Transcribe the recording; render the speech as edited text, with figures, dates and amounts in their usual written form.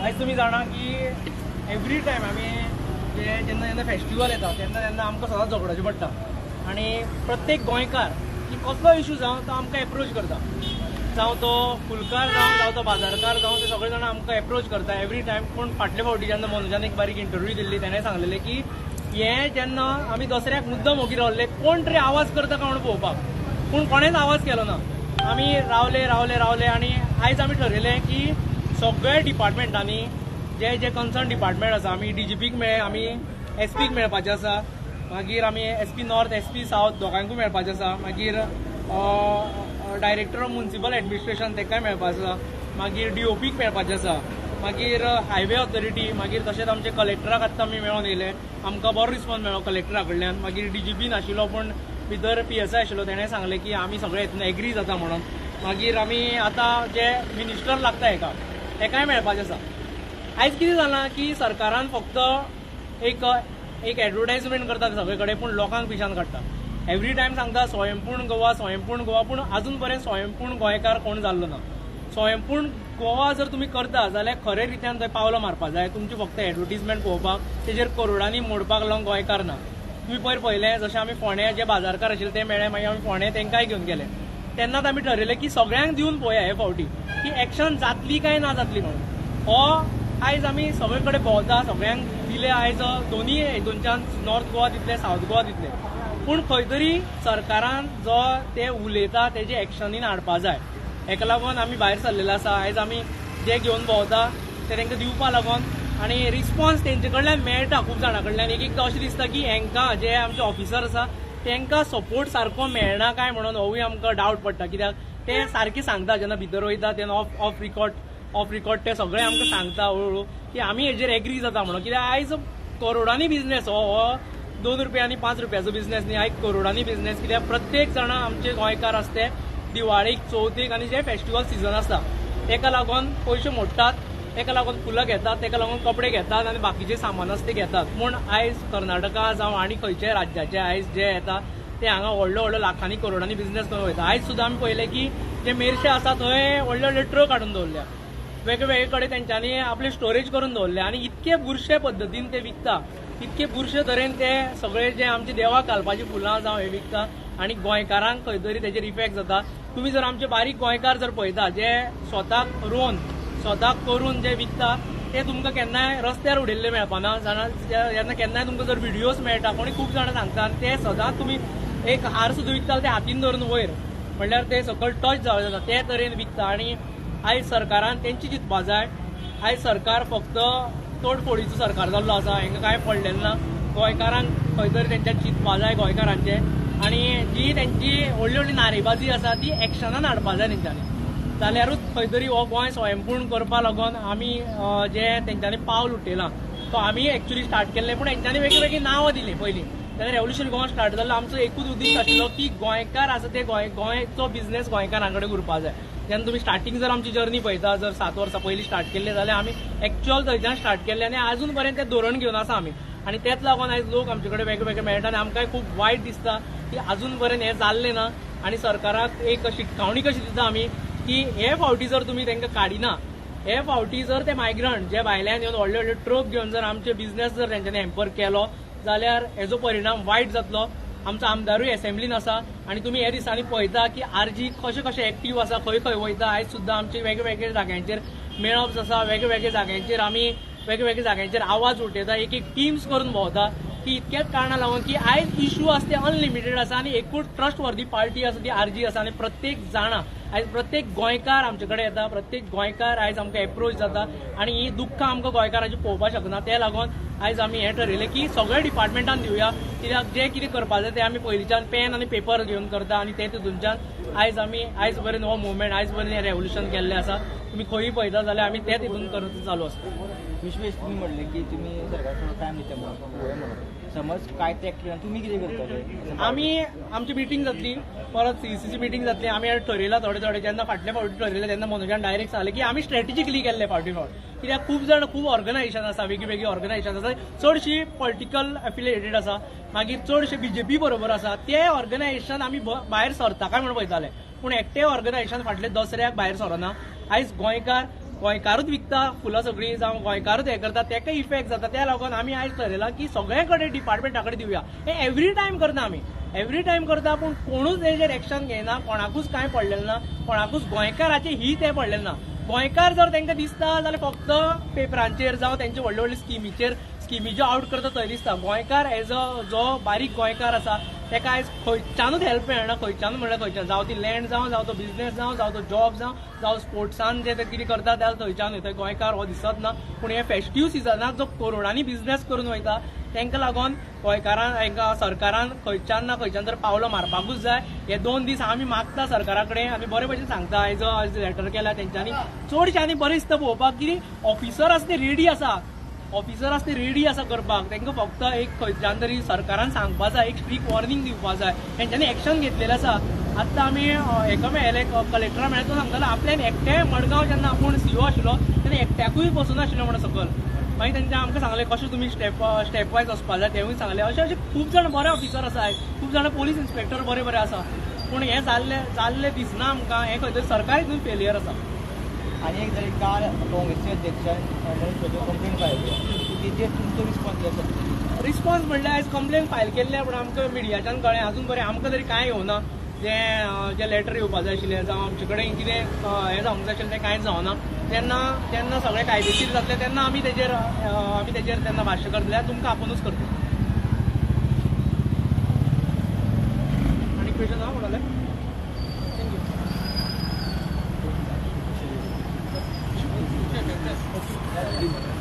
आयज तुमी जाणा की एवरी टायम आमी जे जेन्ना जेन्ना फेस्टिवल येता तेन्ना तेन्ना आमकां सदांच झगडोचें पडटा आनी प्रत्येक गोंयकार की कसलो इशू जावं तो आमकां एप्रोच करता, जावं तो फुलकार जावं, जावं तो बाजारकार जावं, ते सगळे जाणां आमकां एप्रोच करता एवरी टायम. पूण फाटले फावटी जेन्ना मनोजान एक बारीक इंटरव्यू दिल्ली तेणें सांगलेलें की हें जेन्ना आमी दसऱ्याक मुद्दम ओगी रावल्ले कोण तरी आवाज करता काय म्हणून पळोवपाक, पूण कोणेच आवाज केलो ना. आमी रावले रावले रावले आनी आयज आमी ठरयलें की सगळे डिपार्टमेंटांनी जे जे कन्सर्न डिपार्टमेंट आसा, आमी डीजीपीक मेळ्ळे, आमी एसपीक मेळपाचें आसा, मागीर आमी SP north SP south दोगांकूय मेळपाचें आसा, मागीर डायरेक्टर ऑफ म्युनिसिपल एडमिनिस्ट्रेशन तेकाय मेळपाचें आसा, मागीर डीओपीक मेळपाचें आसा, मागीर हायवे ऑथॉरिटी, मागीर तशेंच आमचे कलेक्टराक आत्तां आमी मेळोन येयले, आमकां बरो रिस्पॉन्स मेळ्ळो कलेक्टरा कडल्यान. मागीर डीजीपी नाशिल्लो पूण भितर पीएसआय आशिल्लो, तेणें सांगलें की आमी सगळे हितून एग्री जाता म्हणून. मागीर आमी आतां जे मिनिस्टर लागता हेका तेकाय मेळपाचें आसा. आयज कितें जालां की सरकारान फक्त एक एक एडवर्टायजमेंट करता सगळे कडेन, पूण लोकांक पिशान काडटा. एवरी टायम सांगता स्वयंपूर्ण गोवा स्वयंपूर्ण गोवा, पूण अजून पर्यंत स्वयंपूर्ण गोंयकार कोण जाल्लो ना. स्वयंपूर्ण गोवा जर तुमी करता जाल्यार खरे रित्यान थंय पावलां मारपा जाय. तुमची फक्त एडवर्टीजमेंट पळोवपाक तेजेर करोडांनी मोडपाक लागून गोंयकार ना. तुमी पयर पळयलें जशें आमी फोंड्या जे बाजारकार आशिल्ले ते मेळ्ळे, मागीर आमी फोंड्या तेंकांय घेवन गेले. तेन्नाच आमी ठरयलें की सगळ्यांक दिवन पळोवया हे फावटी की एक्शन जातली काय ना जातली म्हणून. हो आयज आमी सगळे कडेन भोंवता, सगळ्यांक दिले आयज दोनूय हितूनच्यान नॉर्थ गोवा दितले सावथ गोवा दितले, पूण खंय तरी सरकारान जो ते उलयता तेजे एक्शनीन हाडपा जाय. हेका लागून आमी भायर सरलेले आसा. आयज आमी जे घेवन भोंवता ते तेंकां दिवपा लागून आनी रिस्पॉन्स तेंचे कडल्यान मेळटा खूब जाणां कडल्यान. एक एकदां अशें दिसता की हेंकां जे आमचे ऑफिसर आसा तेंकां सपोर्ट सारको मेळना काय म्हणून होवूय आमकां डावट पडटा, कित्याक ते सारके सांगता जेन्ना भितर वयता तेन्ना ऑफ रिकॉर्ड ते सगळे आमकां सांगता हळू हळू की आमी हेजेर एग्री जाता म्हणून. कित्याक आयज करोडांनी बिजनेस, हो 2 रुपया आनी 5 रुपयाचो बिजनेस न्ही, आयज करोडांनी बिजनेस. कित्याक प्रत्येक जाणां आमचे गोंयकार आसा ते दिवाळीक चवथीक आनी जे फेस्टिवल सिजन आसता तेका लागून पयशे मोडटात, तेका लागून फुलां घेतात, तेका लागून कपडे घेतात आनी बाकीचे सामान आसा ते घेतात. पूण आयज कर्नाटका जावं आनी खंयच्याय राज्याचे आयज जे येता ते हांगा व्हडलो व्हडलो लाखांनी करोडांनी बिजनेस करून वयता. आयज सुद्दां आमी पळयलें की जे मेरशे आसा थंय व्हडले व्हडले ट्रक हाडून दवरल्या, वेगळे वेगळे कडेन तेंच्यांनी आपले स्टोरेज करून दवरले आनी इतके बुरशे पद्दतीन ते विकता, इतके बुरशे तरेन ते सगळे जे आमचे देवाक घालपाची फुलां जावं हे विकता आनी गोंयकारांक खंय तरी तेजेर इफेक्ट जाता. तुमी जर आमचे बारीक गोंयकार जर पळयता जे स्वताक रोवन स्वताक करून जे विकता ते तुमकां केन्नाय रस्त्यार उडयल्ले मेळपाना. जेन्ना केन्नाय तुमकां जर व्हिडियोज मेळटा कोणी खूब जाणां सांगता आनी ते सदांच तुमी एक हार सुद्दां विकता ते हातीन धरून वयर म्हणल्यार ते सकयल टच जावं जाता ते तरेन विकता. आनी आयज सरकारान तेंची चिंतपा जाय. आयज सरकार फक्त तोडफोडीचो सरकार जाल्लो आसा, हेंकां कांय पडलेलें ना. गोंयकारांक खंय तरी तेंच्यान चिंतपा जाय गोंयकारांचें आनी जी तेंची व्हडली व्हडली नारेबाजी आसा ती एक्शनान हाडपा जाय तेंच्यांनी, जाल्यारूच खंय तरी हो गोंय स्वयंपूर्ण करपा लागून आमी जे तेंच्यांनी पावल उठयलां तो आमी एक्चुली स्टार्ट केल्लें, पूण हेंच्यांनी वेगळीं वेगळीं नांवां दिलीं. पयलीं तेन्ना रेवोल्युशन गोवा स्टार्ट जाल्लो, आमचो एकूच उद्दिश्ट आशिल्लो की गोंयकार आसा ते गोंयचो बिजनेस गोंयकारां कडेन उरपा जाय. जेन्ना तुमी स्टार्टींग जर आमची जर्नी पळयता, जर 7 वर्सां पयलीं स्टार्ट केल्लें जाल्यार आमी एक्चुअल थंयच्यान स्टार्ट केल्लें आनी आजून पर्यंत तें धोरण घेवन आसा आमी. आनी तेच लागून आयज लोक आमचे कडेन वेगळे वेगळे मेळटा आनी आमकांय खूब वायट दिसता की आजून पर्यंत हें जाल्लें ना. आनी सरकाराक एक शिटकावणी कशी दिता आमी की हे फावटी जर तुमी तांकां काडिना, हे फावटी जर ते मायग्रंट जे भायल्यान येवन व्हडले व्हडले ट्रक घेवन जर आमचे बिजनेस जर तेंच्यांनी हॅम्पर केलो जाल्यार हेजो परिणाम वायट जातलो. आमचो आमदारूय एसेंब्लीन आसा आनी तुमी हे दिसांनी पळयता की आरजी कशें कशें एक्टीव आसा, खंय खंय वयता. आयज सुद्दां आमचे वेगळे वेगळे जाग्यांचेर मेळप आसा, वेगळे वेगळे जाग्यांचेर आमी वेगळे वेगळे जाग्यांचेर आवाज उठयता, एक एक टिम्स करून भोंवता की इतक्याच कारणां लागून की आयज इशू आसा ते अनलिमिटेड आसा आनी एकूच ट्रस्ट वर्दी पार्टी आसा ती आरजी आसा. आनी प्रत्येक जाणां आयज प्रत्येक गोंयकार आमचे कडेन येता, प्रत्येक गोंयकार आयज आमकां एप्रोच जाता आनी ही दुख्खां आमकां गोंयकारांची पळोवपाक शकना. ते लागून आयज आमी हें ठरयलें की सगळे डिपार्टमेंटान दिवया, कित्याक जें कितें करपाक जाय तें आमी पयलींच्यान पेन आनी पेपर घेवन करता आनी ते तितूनच्यान आयज आमी आयज पर्यंत हो मुवमेंट आयज पर्यंत हें रेवोल्युशन केल्लें आसा. तुमी खंयूय पळयता जाल्यार आमी ते तितून करत चालू आसा. विश्वेश, तुमी म्हणलें की तुमी सरकार थोडो टायम दिता म्हणून, समज काय ते एक्टिव तुमी कितें करतले? आमी आमची मिटींग जातली, परत सीईसीची मिटींग जातली. आमी ठरयलां थोडे थोडे, जेन्ना फाटले फावटी ठरयलें तेन्ना मनोजान डायरेक्ट सांगलें की आमी स्ट्रेटेजिकली केल्ले फावटी फावट, कित्याक खूब जाण खूब ऑर्गनायझेशन आसा, वेगळी वेगळी ऑर्गनायझेशन आसा, चडशी पॉलिटिकल एफिलिएटेड आसा, मागीर चडशे बीजेपी बरोबर आसा. ते ऑर्गनायझेशन आमी भायर सरता काय म्हणून पळयताले, पूण एकटें ऑर्गनायझेशन फाटले दसऱ्याक भायर सरना. आयज गोंयकार गोंयकारूच विकता फुलां सगळीं, जावं गोंयकारूच हें करता, तेका इफेक्ट जाता. त्या लागून आमी आयज ठरयलां की सगळे कडेन डिपार्टमेंटा कडेन दिवया. हें एवरी टायम करता आमी, एवरी टायम करता, पूण कोणूच हेजेर एक्शन घेयना, कोणाकूच कांय पडलेलें ना, कोणाकूच गोंयकाराचें हित हें पडलेलें ना. गोंयकार जर तांकां दिसता जाल्यार फक्त पेपरांचेर जावं तेंचे व्हडले व्हडले स्किमीचेर, स्किमी ज्यो आवट करता थंय दिसता. गोंयकार एज अ जो बारीक गोंयकार आसा तेका आयज खंयच्यानूच हेल्प मेळना, खंयच्यानूच म्हणल्यार खंयच्यान, जावं ती लँड जावं, जावं तो बिजनेस जावं, जावं तो जॉब जावं, जावं स्पोर्ट्सान जे ते कितें करता त्या थंयच्यानूय थंय गोंयकार हो दिसत ना. पूण हे फेस्टीव सिजनाक जो करोडांनी बिजनेस करून वयता तांकां लागून गोंयकारान हांकां सरकारान खंयच्यान ना खंयच्यान तर पावलां मारपाकूच जाय. हे 2 दीस आमी मागता सरकारा कडेन, आमी बरे भशेन सांगता. आयज लेटर केल्या तेंच्यांनी, चडशे आनी बरें दिसता पळोवपाक की ऑफिसर आसा ते रेडी आसा, ऑफिसर आसा ते रेडी आसा करपाक. तांकां फक्त एक खंयच्यान तरी सरकारान सांगपा जाय, एक स्ट्रीक वॉर्निंग दिवपा जाय, तेंच्यांनी एक्शन घेतलेलें आसा. आतां आमी हेका मेळ्ळे, कलेक्टरा मेळ्ळे, तो सांगतालो आपल्यान एकटें मडगांव जेन्ना आपूण सीओ आशिल्लो तेन्ना एकट्याकूय बसून आशिल्लो म्हणून सकयल. मागीर तेंच्या आमकां सांगलें कशें तुमी स्टेप वायज वचपा जाय, तेवूय सांगलें. अशें अशें खूब जाण बरे ऑफिसर आसा, खूब जाण पोलीस इन्स्पेक्टर बरे बरे आसा, पूण हें जाल्लें दिसना आमकां. हें खंय तरी सरकार हितून फेलियर आसा. आनी एक जालें, काल काँग्रेसचे अध्यक्षान कंप्लेन फायल केली, तेजेर तुमचो रिस्पॉन्स कितें आसा? रिस्पॉन्स म्हणल्यार आयज कंप्लेन फायल केल्लें, पूण आमकां मिडियाच्यान कळ्ळें अजून बरें आमकां तरी कांय येवना. जें लेटर येवपा जाय आशिल्लें जावं आमचे कडेन कितें हें जावंक जाय आशिल्लें तें कांयच जावना. तेन्ना तेन्ना सगळें कायदेशीर जातलें तेन्ना आमी तेजेर तेन्ना भाश्य करतले, तुमकां आपोवनूच करतले. आनी क्वेशन आहा कोणालें? Thank you.